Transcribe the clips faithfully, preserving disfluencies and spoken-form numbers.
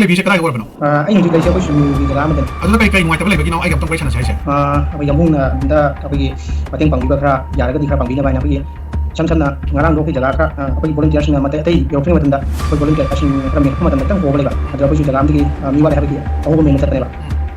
ꯂꯩꯕꯤꯁꯦ ꯀꯗꯥꯏꯗ ꯑꯣꯏꯔꯕꯅꯣ? ꯑ, ꯑꯩ ꯍꯧꯖꯤꯛ ꯂꯩꯁꯦ ꯑꯩꯈꯣꯏ ꯁꯨꯝꯒꯤ ꯖꯒꯥ ꯑꯃꯗꯅꯤ꯫ ꯑꯗꯨꯗ ꯀꯩ, ꯀꯩ ꯅꯨꯡꯉꯥꯏꯇꯕ ꯂꯩꯕꯒꯤꯅꯣ ꯑꯩꯒ ꯑꯝꯇꯪ ꯋꯥꯔꯤ ꯁꯥꯟꯅꯁꯦ ꯍꯥꯏꯁꯦ? ꯑ, ꯑꯩꯈꯣꯏ ꯌꯥꯝꯕꯨꯡꯅ ꯑꯝꯇ ꯑꯩꯈꯣꯏꯒꯤ ꯃꯇꯦꯡ ꯄꯥꯡꯕꯤꯕ ꯈꯔ ꯌꯥꯔꯒꯗꯤ ꯈꯔ ꯄꯥꯡꯕꯤꯅꯕ ꯍꯥꯏꯅ ꯑꯩꯈꯣꯏꯒꯤ ꯏꯁꯝ ꯁꯝꯅ ꯉꯔꯥꯡꯗꯣ ꯑꯩꯈꯣꯏ ꯖꯒꯥ ꯈꯔ, ꯑ, ꯑꯩꯈꯣꯏꯒꯤ volunteerꯁꯤꯡꯅ ꯃꯇꯩ ꯑꯇꯩ ꯌꯧꯔꯛꯇ꯭ꯔꯤꯉꯩ ꯃꯇꯝꯗ ꯑꯩꯈꯣꯏ volunteerꯁꯤꯡ ꯈꯔ ꯃꯦꯟꯈꯠꯄ ꯃꯇꯝꯗ ꯈꯤꯇꯪ ꯍꯣꯕ ꯂꯩꯕ꯫ ꯑꯗꯨꯗ ꯑꯩꯈꯣꯏꯁꯨ ꯖꯒꯥ ꯑꯃꯗꯒꯤ, ꯑ, ꯃꯤ ꯋꯥꯠꯂꯦ ꯍꯥꯏꯕꯒꯤ ꯑꯍꯣꯕ ꯃꯦꯟꯕ ꯆꯠꯄꯅꯦꯕ꯫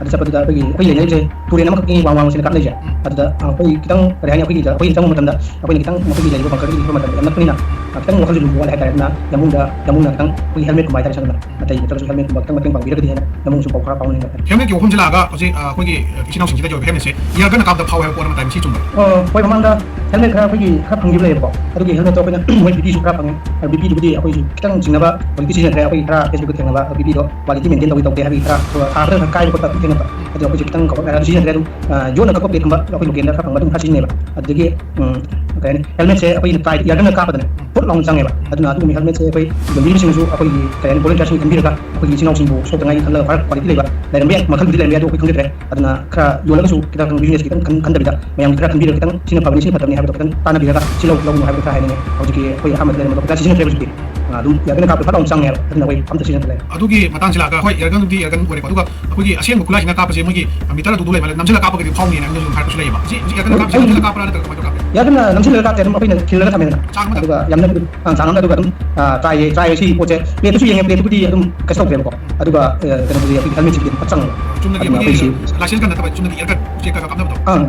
ꯑꯗꯨ ꯆꯠꯄꯗꯨꯗ ꯑꯩꯈꯣꯏꯒꯤ, ꯑꯩꯈꯣꯏ ꯂꯩꯅꯔꯤꯁꯦ ꯇꯨꯔꯦꯜ ꯑꯃꯈꯛꯀꯤ ꯋꯥꯡ ꯋꯥꯡ ꯁꯤꯅ ꯀꯥꯞꯅꯩꯁꯦ꯫ ꯑꯗꯨꯗ, ꯑ, ꯑꯩꯈꯣꯏ ꯈꯤꯇꯪ, ꯀꯔꯤ ꯍꯥꯏꯅꯤ, ꯑꯩꯈꯣꯏꯒꯤ, ꯑꯩꯈꯣꯏꯅ ꯆꯪꯕ ꯃꯇꯝꯗ ꯑꯩꯈꯣꯏꯅ ꯈꯤꯇꯪ ꯃꯈꯣꯏꯒꯤ ꯂꯩꯔꯤꯕ bunkerꯗꯒꯤ ꯈꯔ ꯃꯇꯝꯗ ꯌꯥꯝ ꯅꯛꯄꯅꯤꯅ, ꯑ, ꯈꯤꯇꯪ ꯋꯥꯈꯜꯁꯨ ꯂꯨꯝꯕ ꯋꯥꯠꯂꯦ ꯍꯥꯏꯇꯥꯔꯦ꯫ ꯑꯗꯨꯅ ꯌꯥꯝꯕꯨꯡꯗ, ꯌꯥꯝꯕꯨꯡꯅ ꯈꯤꯇꯪ ꯑꯩꯈꯣꯏꯒꯤ helmet ꯀꯨꯝꯕ ꯍꯥꯏꯇꯥꯔꯦ, ꯁꯝꯅ ꯑꯇꯩ ꯅꯠꯇ꯭ꯔꯒꯁꯨ helmetꯀꯨꯝꯕ ꯈꯤꯇꯪ ꯃꯇꯦꯡ ꯄꯥꯡꯕꯤꯔꯒꯗꯤ ꯍꯥꯏꯅ ꯌꯥꯝꯕꯨꯡꯁꯨ ꯄꯥꯎ ꯈꯔ ꯐꯥꯎꯅꯤꯡꯕ ꯍꯥꯏꯇꯥꯔꯦ꯫ Helmetꯀꯤ ꯋꯥꯐꯝꯁꯦ ꯂꯥꯛꯑꯒ ꯍꯧꯖꯤꯛ, ꯑ, ꯑꯩꯈꯣꯏꯒꯤ, ꯑ, ꯏꯆꯤꯟ ꯏꯅꯥꯎꯁꯤꯡꯁꯤꯗ ꯌꯧꯔꯤꯕ helmetꯁꯦ air gunꯅ ꯀꯥꯞꯄꯗ ꯐꯥꯎꯋꯦ ꯍꯥꯏꯕ ꯄꯣꯠ ꯑꯃ ꯇꯥꯏ, ꯃꯁꯤ ꯆꯨꯝꯕ꯭ꯔꯥ? ꯑ, ꯍꯣꯏ, ꯃꯃꯥꯡꯗ helmet ꯈꯔ ꯑꯩꯈꯣꯏꯒꯤ ꯈꯔ ꯐꯪꯈꯤꯕ ꯂꯩꯌꯦꯕꯀꯣ꯫ ꯑꯗꯨꯒꯤ helmetꯇꯣ ꯑꯩꯈꯣꯏꯅ ꯃꯣꯏ BPꯁꯨ ꯈꯔ ꯐꯪꯉꯦ꯫ BPꯗꯨꯕꯨꯗꯤ ꯑꯩꯈꯣꯏꯁꯨ ꯈꯤꯇꯪ ꯆꯤꯡꯅꯕ qualityꯗꯤ ꯁꯤꯖꯤꯟꯅꯈ꯭ꯔꯦ꯫ ꯑꯩꯈꯣꯏꯒꯤ ꯈꯔ Facebookꯇ ꯊꯦꯡꯅꯕ BPꯗꯣ quality maintain ꯇꯧꯏ ꯇꯧꯗꯦ ꯍꯥꯏꯕꯒꯤ ꯈꯔ ꯊꯥ ꯈꯔ ꯈꯔ ꯀꯥꯏꯕ ꯈꯣꯠꯄ ꯑꯗꯨꯝ ꯊꯦꯡꯅꯕ꯫ ꯑꯗꯣ ꯑꯩꯈꯣꯏꯁꯨ ꯈꯤꯇꯪ ꯀꯧꯔꯞꯅ ꯑꯗꯨ ꯁꯤꯖꯤꯟꯅꯗ꯭ꯔꯦ꯫ ꯑꯗꯨꯝ, ꯑ, ꯌꯣꯠꯅ ꯀꯛꯄ plate ꯀꯨꯝꯕ ꯑꯩꯈꯣꯏ localꯗ ꯈꯔ ꯐꯪꯕ ꯑꯗꯨꯝ ꯈꯔ ꯁꯤꯖꯤꯟꯅꯩꯕ꯫ ꯑꯗꯨꯗꯒꯤ, ꯎꯝ, ꯀꯩ ꯍꯥꯏꯅꯤ, helmetꯁꯦ ꯑꯩꯈꯣꯏꯅ ꯇꯥꯏ, air gunꯅ ꯀꯥꯞꯄꯗꯅꯦ, ꯄꯨꯠ ꯂꯥꯎꯅ ꯆꯪꯉꯦꯕ꯫ ꯑꯗꯨꯅ ꯑꯗꯨꯒꯨꯝꯕ helmetꯁꯦ ꯑꯩꯈꯣꯏ ꯌꯣꯟꯕꯤꯔꯤꯕꯁꯤꯡꯅꯁꯨ ꯑꯩꯈꯣꯏꯒꯤ, ꯀꯩ ꯍꯥꯏꯅꯤ, volunteerꯁꯤꯡ ꯈꯟꯕꯤꯔꯒ ꯑꯩꯈꯣꯏꯒꯤ ꯏꯆꯤꯟ ꯏꯅꯥꯎꯁꯤꯡꯕꯨ ꯁꯣꯛꯇꯅꯉꯥꯏꯒꯤ ꯈꯜꯂꯒ ꯈꯔ quality ꯂꯩꯕ ꯂꯩꯔꯝꯕ ꯌꯥꯏ, ꯃꯈꯜꯕꯨꯗꯤ ꯂꯩꯔꯝꯕ ꯌꯥꯏ, ꯑꯗꯨ ꯑꯩꯈꯣꯏ ꯈꯪꯖꯗ꯭ꯔꯦ꯫ ꯑꯗꯨꯅ ꯈꯔ ꯌꯣꯜꯂꯒꯁꯨ ꯈꯤꯇꯪ businessꯀꯤ ꯈꯤꯇꯪ ꯈꯟ-, ꯈꯟꯗꯕꯤꯗ ꯃꯌꯥꯝꯒꯤ ꯈꯔ ꯈꯟꯕꯤꯔꯒ ꯈꯤꯇꯪ ꯁꯤꯅ ꯐꯕꯅꯤ, ꯁꯤꯅ ꯐꯠꯇꯕꯅꯤ ꯍꯥꯏꯕꯗꯣ ꯈꯤꯇꯪ ꯇꯥꯟꯅꯕꯤꯔꯒ ꯁꯤ ꯂꯧ-, ꯂꯧꯒꯅꯨ ꯍꯥꯏꯕꯗꯣ ꯈꯔ ꯍꯥꯏꯅꯤꯡꯉꯦ꯫ ꯍꯧꯖꯤꯛꯀꯤ ꯑꯩꯈꯣꯏ ꯑꯍꯥꯟꯕꯗ ꯂꯩꯔꯝꯕꯗꯣ ꯄꯩꯁꯥ ꯁꯤꯖꯤꯟꯅꯗ꯭ꯔꯦ ꯍꯧꯖꯤꯛꯇꯤ꯫ ꯑ, ꯑꯗꯨꯝ air gunꯅ ꯀꯥꯞꯄꯗ ꯐꯠ ꯂꯥꯎꯅ ꯆꯪꯉꯦ ꯍꯥꯏꯕ꯫ ꯑꯗꯨꯅ ꯑꯩꯈꯣꯏ ꯑꯝꯇ ꯁꯤꯖꯤꯟꯅꯗ꯭ꯔꯦ꯫ ꯑꯗꯨꯒꯤ ꯃꯇꯥꯡꯁꯤ ꯂꯥꯛꯑꯒ, ꯍꯣꯏ, air gunꯗꯤ air gun ꯑꯣꯏꯔꯦꯀꯣ, ꯑꯗꯨꯒ ꯑꯩꯈꯣꯏꯒꯤ ꯑꯁꯦꯡꯕ ꯈꯨꯠꯂꯥꯏꯁꯤꯅ ꯀꯥꯞꯄꯁꯦ ꯃꯣꯏꯒꯤ meterꯗ ꯎꯗꯧ ꯂꯩꯕ, ꯅꯝꯁꯤꯜꯂ ꯀꯥꯞꯄꯒꯗꯤ ꯐꯥꯎꯅꯤꯅ ꯑꯩꯉꯣꯟꯗꯁꯨ ꯑꯗꯨꯝ ꯍꯥꯏꯔꯛꯄꯁꯨ ꯂꯩꯌꯦꯕ꯫ ꯁꯤ ꯍꯧꯖꯤꯛ air gunꯗ ꯀꯥꯞꯄꯁꯦ ꯅꯝꯁꯤꯜꯂ ꯀꯥꯞꯄ꯭ꯔꯥ ꯅꯠꯇ꯭ꯔꯒ ꯀꯃꯥꯏꯅ ꯇꯧꯔ ꯀꯥꯞꯀꯦ? Air gunꯅ ꯅꯝꯁꯤꯜꯂꯒ ꯀꯥꯞꯇꯦ, ꯑꯗꯨꯝ ꯑꯩꯈꯣꯏꯅ ꯈꯤꯜꯂꯒ ꯊꯝꯃꯦꯗꯅ꯫ ꯆꯥꯡ ꯑꯃꯗ? ꯑꯗꯨꯒ ꯌꯥꯝꯅ, ꯑ, ꯆꯥꯡ ꯑꯃꯗ, ꯑꯗꯨꯒ ꯑꯗꯨꯝ, ꯑ, ꯇꯥꯏꯌꯦ, ꯇꯥꯏꯌꯦ, ꯁꯤ ꯄꯣꯠꯁꯦ plateꯇꯁꯨ ꯌꯦꯡꯉꯦ, plateꯇꯕꯨꯗꯤ ꯑꯗꯨꯝ ꯀꯩꯁꯨ ꯇꯧꯗ꯭ꯔꯦꯕꯀꯣ꯫ ꯑꯗꯨꯒ, ꯑ, ꯀꯩꯅꯣꯗꯨꯗꯤ ꯑꯩꯈꯣꯏꯒꯤ helmetꯁꯤꯗꯤ ꯐꯠ ꯆꯪꯉꯦ꯫ ꯆꯨꯝꯅꯒꯤ ꯑꯗꯨꯅ ꯑꯩꯈꯣꯏꯒꯤ ꯑꯩꯈꯣꯏꯁꯤ licenseꯀ ꯅꯠꯇꯕ ꯆꯨꯝꯅꯒꯤ air gun ꯎꯆꯦꯛꯀ ꯀꯥꯞꯅꯕꯗꯣ? ꯑꯪ,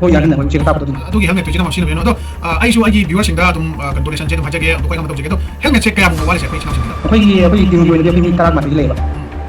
ꯍꯣꯏ, air gunꯅ ꯑꯩꯈꯣꯏ ꯎꯆꯦꯛꯀ ꯀꯥꯞꯄꯗꯣ ꯑꯗꯨꯅ꯫ ꯑꯗꯨꯒꯤ helmetꯇꯨ ꯏꯆꯤꯟ ꯏꯅꯥꯎ ꯁꯤꯖꯤꯟꯅꯕꯤꯔꯅꯨ꯫ ꯑꯗꯣ, ꯑ, ꯑꯩꯁꯨ ꯑꯩꯒꯤ viewerꯁꯤꯡꯗ ꯑꯗꯨꯝ, ꯑ, condoletionꯁꯦ ꯑꯗꯨꯝ ꯍꯥꯏꯖꯒꯦ, ꯑꯗꯨꯒ ꯑꯩ ꯑꯃ ꯇꯧꯖꯒꯦ꯫ ꯑꯗꯣ helmetꯁꯦ ꯀꯌꯥꯃꯨꯛ ꯋꯥꯠꯂꯤꯁꯦ ꯑꯩꯈꯣꯏ ꯏꯆꯤꯟ ꯏꯅꯥꯎꯁꯤꯡꯁꯤꯗ? ꯑꯩꯈꯣꯏꯒꯤ, ꯑꯩꯈꯣꯏꯒꯤ teamꯒꯤ ꯑꯣꯏꯅꯗꯤ ꯑꯩꯈꯣꯏ ꯃꯤ ꯇꯔꯥꯃꯥꯊꯣꯏꯗꯤ ꯂꯩꯌꯦꯕ꯫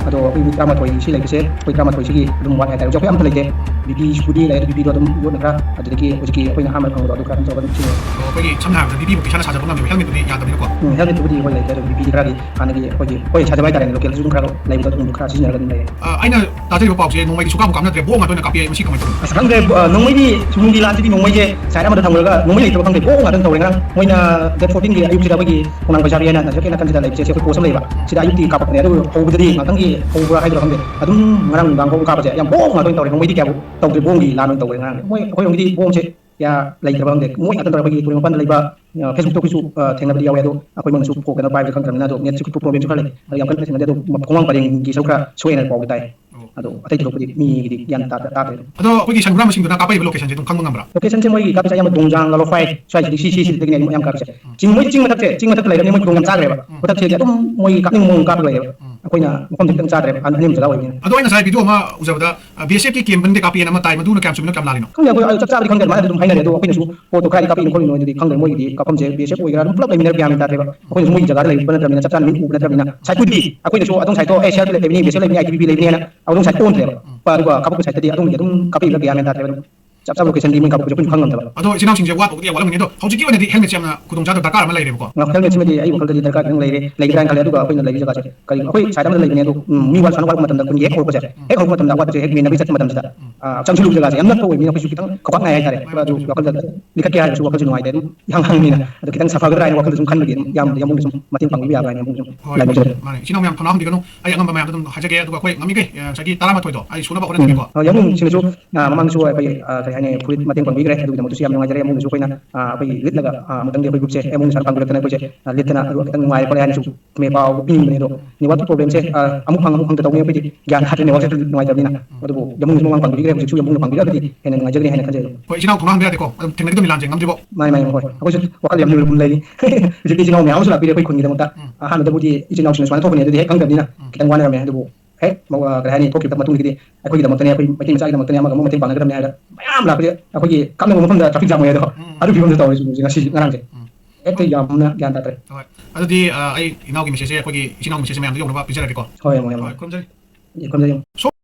ꯑꯗꯣ ꯑꯩꯈꯣꯏ ꯃꯤ ꯇꯔꯥꯃꯥꯊꯣꯏ ꯁꯤ ꯂꯩꯕꯁꯦ, ꯑꯩꯈꯣꯏ ꯇꯔꯥꯃꯥꯊꯣꯏꯁꯤꯒꯤ ꯑꯗꯨꯝ ꯋꯥꯠꯂꯤ ꯍꯥꯏꯇꯥꯔꯦ꯫ ꯍꯧꯖꯤꯛ ꯑꯩꯈꯣꯏ ꯑꯝꯇ ꯂꯩꯇꯦ꯫ BPꯕꯨꯗꯤ ꯂꯩ, ꯑꯗꯨ BPꯗꯣ ꯑꯗꯨꯝ ꯌꯣꯠꯅ ꯈꯔ, ꯑꯗꯨꯗꯒꯤ ꯍꯧꯖꯤꯛꯀꯤ ꯑꯩꯈꯣꯏꯅ ꯑꯍꯥꯟꯕ ꯐꯪꯕꯗꯣ ꯑꯗꯨ ꯈꯔ ꯑꯗꯨꯝ ꯇꯧꯔꯒ ꯑꯗꯨꯝ ꯁꯤꯖꯤꯟꯅꯩ꯫ ꯑꯣ, ꯑꯩꯈꯣꯏꯒꯤ ꯁꯝꯅ ꯍꯥꯏꯔꯕꯗ BPꯕꯨ ꯏꯁꯥꯅ ꯁꯥꯖꯕ ꯉꯝꯃꯦꯕ, helmetꯇꯨꯗꯤ ꯌꯥꯗꯕꯅꯤꯅꯀꯣ? ꯎꯝ, helmetꯇꯨꯕꯨꯗꯤ ꯍꯣꯏ ꯂꯩꯇꯦ, ꯑꯗꯨ BPꯗꯤ ꯈꯔꯗꯤ ꯍꯥꯟꯅꯒꯤ ꯑꯩꯈꯣꯏꯒꯤ, ꯑꯩꯈꯣꯏ ꯁꯥꯖꯕ ꯍꯥꯏꯇꯥꯔꯦꯅꯦ, localꯗꯁꯨ ꯑꯗꯨꯝ ꯈꯔ ꯂꯩꯕꯗꯣ ꯑꯗꯨꯒꯨꯝꯕ ꯈꯔ ꯁꯤꯖꯤꯟꯅꯔꯒ ꯑꯗꯨꯝ ꯂꯩꯌꯦ꯫ ꯑ, ꯑꯩꯅ ꯇꯥꯖꯔꯤꯕ ꯄꯥꯎꯁꯦ ꯅꯣꯡꯃꯩꯗꯤ ꯁꯨꯀꯥꯞꯄꯨ ꯀꯥꯞꯅꯗ꯭ꯔꯦ, ꯕꯣꯝ ꯉꯥꯛꯇ ꯑꯣꯏꯅ ꯀꯥꯞꯄꯤ, ꯃꯁꯤ ꯀꯃꯥꯏꯅ ꯇꯧꯕꯅꯣ? ꯑꯁ, ꯈꯪꯗ꯭ꯔꯦ, ꯑ, ꯅꯣꯡꯃꯩꯗꯤ ꯁꯨꯝꯕꯨꯡꯒꯤ ꯂꯥꯟꯁꯤꯗꯤ ꯅꯣꯡꯃꯩꯁꯦ side ꯑꯃꯗ ꯊꯝꯈ꯭ꯔꯒ ꯅꯣꯡꯃꯩ ꯂꯩꯇꯕ ꯈꯪꯗꯦ, ꯕꯣꯝ ꯉꯥꯛꯇ ꯇꯧꯔꯦ꯫ ꯉꯔꯥꯡ ꯃꯣꯏꯅ date fourteenꯒꯤ ꯑꯌꯨꯛꯁꯤꯗ ꯑꯩꯈꯣꯏꯒꯤ ꯈꯣꯡꯅꯥꯡ ꯕꯖꯥꯔꯒꯤ ꯍꯥꯏꯅ ꯅꯥꯖꯔꯛꯀꯦ ꯅꯥꯀꯟꯁꯤꯗ ꯂꯩꯕꯁꯦ, ꯁꯤ ꯑꯩꯈꯣꯏ post ꯑꯃ ꯂꯩꯕ, ꯁꯤꯗ ꯑꯌꯨꯛꯇꯤ ꯀꯥꯞꯄꯛꯄꯅꯦ꯫ ꯑꯗꯨ ꯍꯧꯕꯗꯗꯤ ꯉꯥꯛꯇꯪꯒꯤ ꯍꯧꯕ꯭ꯔꯥ ꯍꯥꯏꯗ꯭ꯔꯥ ꯈꯪꯗꯦ, ꯑꯗꯨꯝ ꯉꯔꯥꯡ ꯅꯨꯡꯗꯥꯡ ꯐꯥꯎꯕ ꯀꯥꯞꯄꯁꯦ ꯌꯥꯝ ꯕꯣꯝ ꯉꯥꯛꯇ ꯑꯣꯏꯅ ꯇꯧꯔꯦ, ꯅꯣꯡꯃꯩꯗꯤ ꯀꯌꯥꯕꯨ ꯇꯧꯗ꯭ꯔꯦ, ꯕꯣꯝꯒꯤ ꯂꯥꯟ ꯑꯣꯏꯅ ꯇꯧꯔꯦ ꯉꯔꯥꯡꯗꯤ꯫ ꯃꯣꯏ ꯑꯩꯈꯣꯏꯔꯣꯝꯒꯤꯗꯤ ꯕꯣꯝꯁꯦ ꯀꯌꯥ ꯂꯩꯇ꯭ꯔꯕ ꯈꯪꯗꯦ꯫ ꯃꯣꯏ ꯉꯥꯛꯇ ꯇꯧꯔꯦ꯫ ꯑꯩꯈꯣꯏꯒꯤ ꯇꯨꯔꯦꯜ ꯃꯄꯥꯟꯗ ꯂꯩꯕ, ꯑ, Facebook-ꯇꯈꯣꯏꯁꯨ, ꯑ, ꯊꯦꯡꯅꯕꯗꯤ ꯌꯥꯎꯋꯦ, ꯑꯗꯣ ꯑꯩꯈꯣꯏꯃꯛꯅꯁꯨ ꯐꯣꯟ ꯀꯩꯅꯣ ꯄꯥꯏꯕꯁꯨ ꯈꯪꯗ꯭ꯔꯕꯅꯤꯅ, ꯑꯗꯣ net-ꯁꯨ ꯈꯤꯇꯪ problem-ꯁꯨ ꯈꯔ ꯂꯩ꯫ ꯑꯗꯣ ꯌꯥꯝ ꯀꯟꯅ ꯊꯦꯡꯅꯗꯦ, ꯑꯗꯣ ꯈꯣꯡꯕꯥꯟ ꯄꯔꯦꯡꯒꯤ ꯁꯔꯨꯛ ꯈꯔ ꯁꯣꯛꯑꯦꯅ ꯄꯥꯎꯗꯤ ꯇꯥꯏ꯫ ꯑꯣ꯫ ꯑꯗꯣ ꯑꯇꯩ ꯊꯣꯏꯗꯣꯛꯄꯗꯤ ꯃꯤꯒꯤꯗꯤ ꯒ꯭ꯌꯥꯟ ꯇꯥꯗ-, ꯇꯥꯗ꯭ꯔꯦ꯫ ꯑꯗꯣ ꯑꯩꯈꯣꯏꯒꯤ ꯁꯟ ꯍꯨꯔꯥꯟꯕꯁꯤꯡꯗꯨꯅ ꯀꯥꯞꯄꯛꯏꯕ location-ꯁꯦ ꯑꯗꯨꯝ ꯈꯪꯕ ꯉꯝꯕ꯭ꯔꯥ? Location-ꯁꯦ ꯃꯣꯏꯒꯤ ꯀꯥꯞꯄꯤꯁꯦ ꯑꯌꯥꯝꯕ ꯗꯣꯡꯖꯥꯡ, ꯂꯥꯂꯣꯐꯥꯏ ꯁ꯭ꯋꯥꯏꯁꯤꯗꯤ, ꯁꯤ, ꯁꯤꯁꯤꯗꯒꯤꯅꯦ ꯑꯌꯥꯝꯕ ꯀꯥꯞꯄꯤꯁꯦ꯫ ꯎꯝ꯫ ꯆꯤꯡ, ꯃꯣꯏ ꯆꯤꯡ ꯃꯊꯛꯁꯦ, ꯆꯤꯡ ꯃꯊꯛꯇ ꯂꯩꯔꯕꯅꯤꯅ ꯃꯣꯏ ꯈꯨꯗꯣꯡ ꯌꯥꯝ ꯆꯥꯈ꯭ꯔꯦꯕ꯫ ꯎꯝ꯫ ꯃꯊꯛꯁꯦ ꯑꯗꯨꯝ ꯃꯣꯏꯒꯤ ꯀꯥꯞꯅꯤꯡꯕ ꯃꯑꯣꯡ ꯀꯥꯞꯄ ꯂꯩꯌꯦꯕ꯫ ꯎꯝ꯫ ꯑꯩꯈꯣꯏꯅ ꯃꯐꯝꯁꯦ ꯈꯤꯇꯪ ꯆꯥꯗ꯭ꯔꯦꯕ, ꯑꯅꯦꯝꯕ ꯖꯒꯥ ꯑꯣꯏꯕꯅꯤꯅ꯫ ꯑꯗꯣ ꯑꯩ ꯉꯁꯥꯏ video ꯑꯃ ꯎꯖꯕꯗ, ꯑ, B S F-ꯀꯤ camp ꯃꯅꯨꯡꯗ ꯀꯥꯞꯄꯤꯅ ꯑꯃ ꯇꯥꯏ, ꯃꯗꯨꯅ ꯀꯌꯥꯝ ꯆꯨꯝꯃꯤꯅꯣ, ꯀꯌꯥꯝ ꯂꯥꯜꯂꯤꯅꯣ? ꯈꯪꯗꯦ, ꯑꯩꯈꯣꯏ, ꯑꯩ ꯆꯞ ꯆꯥꯕꯗꯤ ꯈꯪꯗꯦ, ꯑꯗꯨꯃꯥꯏꯅ ꯑꯗꯨꯝ ꯍꯥꯏꯅꯔꯦ꯫ ꯑꯗꯣ ꯑꯩꯈꯣꯏꯅꯁꯨ ꯄꯣꯠꯇꯣ ꯀꯗꯥꯏꯗ ꯀꯥꯞꯄꯛꯏꯅꯣ ꯈꯣꯠꯂꯤꯅꯣ ꯑꯗꯨꯗꯤ ꯈꯪꯗ꯭ꯔꯦ꯫ ꯃꯣꯏꯒꯤꯗꯤ ꯀꯥꯞꯐꯝꯁꯦ B S F ꯑꯣꯏꯒꯦꯔꯥ ꯑꯗꯨꯝ ꯄꯨꯂꯞ ꯂꯩꯃꯤꯟꯅꯔ ꯒ꯭ꯌꯥꯟ ꯃꯦꯟ ꯇꯥꯗ꯭ꯔꯦꯕ꯫ ꯑꯩꯈꯣꯏꯅꯁꯨ ꯃꯣꯏꯒꯤ ꯖꯒꯥꯗ ꯂꯩꯕ ꯅꯠꯇ꯭ꯔꯕꯅꯤꯅ, ꯆꯞ ꯆꯥꯅ ꯃꯤꯠ ꯎꯕ ꯅꯠꯇ꯭ꯔꯕꯅꯤꯅ꯫ Side-ꯄꯨꯗꯤ ꯑꯩꯈꯣꯏꯅꯁꯨ ꯑꯗꯣꯝ side-ꯇꯣ, ꯑꯦ, C R P F ꯂꯩꯕꯅꯤ, B S F ꯂꯩꯕꯅꯤ, I T B P ꯂꯩꯕꯅꯤꯅ ꯑꯗꯣꯝ side ꯑꯣꯟꯗ꯭ꯔꯦꯕ꯫ ꯎꯝ꯫ ꯑꯗꯨꯒ ꯀꯥꯞꯄꯛꯄ side-ꯇꯗꯤ ꯑꯗꯨꯝ, ꯑꯗꯨꯝ ꯀꯥꯞꯄꯛꯏꯕ꯭ꯔꯥ ꯒ꯭ꯌꯥꯟ ꯃꯦꯟ ꯇꯥꯗ꯭ꯔꯦꯕ ꯑꯗꯨꯝ꯫ ꯆꯞ ꯆꯥꯕ location-ꯗꯤ ꯃꯣꯏ ꯀꯥꯞꯄꯛꯄꯁꯦ ꯑꯩꯈꯣꯏꯁꯨ ꯈꯪ ꯉꯝꯗꯕ꯫ ꯑꯗꯣ ꯏꯆꯤꯟ ꯏꯅꯥꯎꯁꯤꯡꯁꯦ ꯋꯥꯠꯄꯕꯨꯗꯤ ꯌꯥꯝ ꯋꯥꯠꯂꯝꯒꯅꯤ, ꯑꯗꯣ ꯍꯧꯖꯤꯛꯀꯤ ꯑꯣꯏꯅꯗꯤ helmet-ꯁꯦ ꯌꯥꯝꯅ ꯈꯨꯗꯣꯡꯆꯥꯗꯕ ꯗꯔꯀꯥꯔ ꯑꯃ ꯂꯩꯔꯦꯕꯀꯣ꯫ ꯑ, helmet-ꯁꯤꯃꯗꯤ ꯑꯩ ꯋꯥꯈꯜꯗꯗꯤ ꯗꯔꯀꯥꯔ ꯈꯤꯇꯪ ꯂꯩꯔꯦ, ꯂꯩꯒꯗ꯭ꯔꯥ ꯍꯥꯏꯅ ꯈꯜꯂꯦ꯫ ꯑꯗꯨꯒ ꯑꯩꯈꯣꯏꯅ ꯂꯩꯔꯤ ꯖꯒꯥꯁꯦ ꯀꯔꯤ, ꯑꯩꯈꯣꯏ side ꯑꯃꯗ ꯂꯩꯕꯅꯦ, ꯑꯗꯣ, ꯎꯝ, ꯃꯤ ꯋꯥ ꯁꯨꯃꯥꯏꯅ ꯋꯥꯔꯛꯄ ꯃꯇꯝꯗ ꯈꯨꯟꯒꯤ ꯍꯦꯛ ꯍꯧꯔꯛꯄꯁꯦ, ꯎꯝ꯫ ꯍꯦꯛ ꯍꯧꯔꯛꯄ ꯃꯇꯝꯗ ꯑꯋꯥꯠꯄꯁꯦ ꯍꯦꯛ ꯃꯦꯟꯅꯕꯒꯤ ꯆꯠꯄ ꯃꯇꯝꯁꯤꯗ, ꯎꯝ꯫ ꯑ, ꯆꯪꯁꯤꯜꯂꯨꯕ ꯖꯒꯥꯁꯦ ꯌꯥꯝ ꯅꯛꯄ ꯑꯣꯏꯕꯅꯤꯅ ꯑꯩꯈꯣꯏꯁꯨ ꯈꯤꯇꯪ ꯈꯧꯔꯥꯡꯅꯩ ꯍꯥꯏꯇꯥꯔꯦ꯫ ꯃꯥꯅꯦ, ꯑꯗꯨ ꯃꯥꯅꯦ, ꯋꯥꯈꯜꯗ ꯂꯤꯈꯠꯀꯦ ꯍꯥꯏꯔꯁꯨ ꯋꯥꯈꯜꯁꯦ ꯅꯨꯡꯉꯥꯏꯇꯦ꯫ ꯑꯗꯨꯝ ꯏꯍꯥꯡ ꯍꯥꯡꯅꯤꯅ꯫ ꯑꯗꯣ ꯈꯤꯇꯪ ꯁꯥꯐꯒꯗ꯭ꯔꯥ ꯍꯥꯏꯅ ꯋꯥꯈꯜꯗ ꯁꯨꯝ ꯈꯟꯕꯒꯤ ꯑꯗꯨꯝ ꯌꯥꯝ, ꯌꯥꯝꯕꯨꯡꯒꯤ ꯁꯨꯝ ꯃꯇꯦꯡ ꯄꯥꯡꯕꯤꯕ ꯌꯥꯕ꯭ꯔꯥ ꯍꯥꯏꯅ ꯌꯥꯝꯕꯨꯡꯒꯤ ꯁꯨꯝ ꯍꯣꯏ, ꯂꯥꯏꯕꯛꯁꯤꯗ꯫ ꯃꯥꯅꯦ꯫ ꯏꯆꯤꯟ ꯏꯅꯥꯎ ꯃꯌꯥꯝ ꯊꯧꯅꯥ ꯍꯟꯕꯤꯒꯅꯨ꯫ ꯑꯩ ꯑꯉꯝꯕ ꯃꯌꯥꯝꯗ ꯑꯗꯨꯝ ꯍꯥꯏꯖꯒꯦ꯫ ꯑꯗꯨꯒ ꯑꯩꯈꯣꯏ ꯉꯝꯃꯤꯈꯩ, ꯑ, ꯉꯁꯥꯏꯒꯤ ꯇꯔꯥꯃꯥꯊꯣꯏꯗꯣ ꯑꯩ ꯁꯨꯅꯕ ꯍꯣꯠꯅꯖꯒꯦꯀꯣ꯫ ꯎꯝ꯫ ꯑ, ꯌꯥꯝꯕꯨꯡꯁꯤꯡꯅꯁꯨ, ꯑ, ꯃꯃꯥꯡꯗꯁꯨ ꯑꯩꯈꯣꯏ, ꯑ, ꯀꯔꯤ ꯍꯥꯏꯅꯤ, ꯐꯨꯔꯤꯠ ꯃꯇꯦꯡ ꯄꯥꯡꯕꯤꯈ꯭ꯔꯦ꯫ ꯑꯗꯨꯒꯤꯗꯃꯛꯇꯁꯨ ꯌꯥꯝ ꯅꯨꯡꯉꯥꯏꯖꯔꯦ꯫ ꯌꯥꯝꯕꯨꯡꯗꯁꯨ ꯑꯩꯈꯣꯏꯅ, ꯑ, ꯑꯩꯈꯣꯏꯒꯤ ꯂꯤꯠꯂꯒ, ꯑ, ꯑꯃꯨꯛꯇꯪꯗꯤ ꯑꯩꯈꯣꯏ group-ꯁꯦ ꯌꯥꯝꯕꯨꯡꯒꯤ ꯁꯨꯃꯥꯏꯅ ꯄꯥꯡꯕꯤꯔꯛꯇꯅ ꯑꯩꯈꯣꯏꯁꯦ, ꯑ, ꯂꯤꯠꯇꯅ ꯑꯗꯨꯒ ꯈꯤꯇꯪ ꯅꯨꯡꯉꯥꯏꯔꯦ ꯈꯣꯠꯂꯦ ꯍꯥꯏꯅꯁꯨ ꯃꯦ ꯄꯥꯎ ꯄꯤꯅꯤꯡꯕꯅꯦ꯫ ꯑꯗꯣ network-ꯀꯤ problem-ꯁꯦ, ꯑ, ꯑꯃꯨꯛ ꯐꯪ ꯑꯃꯨꯛ ꯐꯪꯗ ꯇꯧꯕꯅꯦ꯫ ꯑꯩꯈꯣꯏꯗꯤ ꯒ꯭ꯌꯥꯟ ꯇꯥꯗ꯭ꯔꯦ, network-ꯁꯦ ꯅꯨꯡꯉꯥꯏꯇꯕꯅꯤꯅ꯫ ꯎꯝ꯫ ꯑꯗꯨꯕꯨ ꯌꯥꯝꯕꯨꯡꯅꯁꯨ ꯃꯃꯥꯡ ꯄꯥꯡꯕꯤꯈ꯭ꯔꯦ, ꯍꯧꯖꯤꯛꯁꯨ ꯌꯥꯝꯕꯨꯡꯅ ꯄꯥꯡꯕꯤꯔꯛꯑꯒꯗꯤ ꯍꯦꯟꯅ ꯅꯨꯡꯉꯥꯏꯖꯒꯅꯤ ꯍꯥꯏꯅ ꯈꯟꯖꯩ ꯑꯗꯨꯝ꯫ ꯍꯣꯏ, ꯏꯆꯤꯟ ꯏꯅꯥꯎ ꯊꯧꯅꯥ ꯍꯟꯕ ꯌꯥꯗꯦꯀꯣ, ꯑꯗꯨꯝ ꯊꯦꯡꯅꯒꯗꯕꯅꯤ ꯂꯥꯟꯁꯦ, ꯉꯝꯗ꯭ꯔꯤꯕꯣ꯫ ꯃꯥꯅꯦ, ꯃꯥꯅꯦ, ꯍꯣꯏ꯫ ꯑꯩꯈꯣꯏꯁꯨ ꯋꯥꯈꯜ ꯌꯥꯝ ꯂꯨꯝ ꯂꯩꯔꯤ꯫ ꯍꯧꯖꯤꯛꯇꯤ ꯏꯆꯤꯟ ꯏꯅꯥꯎ ꯃꯌꯥꯝ ꯑꯃꯁꯨ ꯂꯥꯛꯄꯤꯔꯦ ꯑꯩꯈꯣꯏ ꯈꯨꯟꯒꯤꯗꯃꯛꯇ꯫ ꯎꯝ꯫ ꯑꯍꯥꯟꯕꯗꯕꯨꯗꯤ ꯏꯆꯤꯟ ꯏꯅꯥꯎꯁꯤꯡꯅ ꯁꯨꯃꯥꯏꯅ ꯊꯣꯛꯀꯅꯤ ꯑꯗꯨꯗꯤ ꯍꯦꯛ ꯈꯪꯗꯕꯅꯤꯅ ꯎꯝ꯫ ꯈꯤꯇꯪ ꯋꯥꯅꯔꯝꯃꯦ꯫ ꯑꯗꯨꯕꯨ ꯍꯦꯛ ꯃ-, ꯑ, ꯀꯔꯤ ꯍꯥꯏꯅꯤ, ꯊꯣꯛꯈꯤꯕ ꯃꯇꯨꯡꯗꯒꯤꯗꯤ ꯑꯩꯈꯣꯏꯒꯤꯗꯃꯛꯇꯅꯤ, ꯑꯩꯈꯣꯏ ꯃꯩꯇꯩ ꯃꯆꯥꯒꯤꯗꯃꯛꯇꯅꯤ, ꯑꯃꯒ ꯑꯃꯨꯛ ꯃꯇꯦꯡ ꯄꯥꯡꯅꯒꯗꯕꯅꯤ ꯍꯥꯏꯔ ꯃꯌꯥꯝ ꯂꯥꯛꯄꯁꯦ ꯑꯩꯈꯣꯏꯒꯤ ꯀꯥꯞꯅꯕ ꯃꯐꯝꯗ traffic jam ꯑꯣꯏ ꯑꯗꯣ ꯎꯝ꯫ ꯑꯗꯨ ꯐꯤꯕꯝꯗ ꯇꯧꯔꯦ ꯍꯧꯖꯤꯛ ꯉꯁꯤ ꯉꯔꯥꯡꯁꯦ꯫ ꯎꯝ꯫ ꯍꯦꯛꯇ ꯌꯥꯝꯅ ꯒ꯭ꯌꯥꯟ ꯇꯥꯗ꯭ꯔꯦ꯫ ꯍꯣꯏ꯫ ꯑꯗꯨꯗꯤ, ꯑ, ꯑꯩ ꯏꯅꯥꯎꯒꯤ message-ꯁꯦ, ꯑꯩꯈꯣꯏꯒꯤ ꯏꯆꯤꯟ ꯏꯅꯥꯎꯒꯤ message-ꯁꯦ ꯃꯌꯥꯝꯗ ꯌꯧꯅꯕ ꯄꯤꯖꯔꯒꯦꯀꯣ꯫ ꯍꯣꯏ, ꯌꯥꯝ ꯍꯣꯏ, ꯌꯥꯝ ꯍꯣꯏ, ꯍꯣꯏ꯫ ꯈꯨꯔꯨꯝꯖꯔꯤ꯫ ꯈꯨꯔꯨꯝꯖꯔꯤ꯫ ꯁꯣ-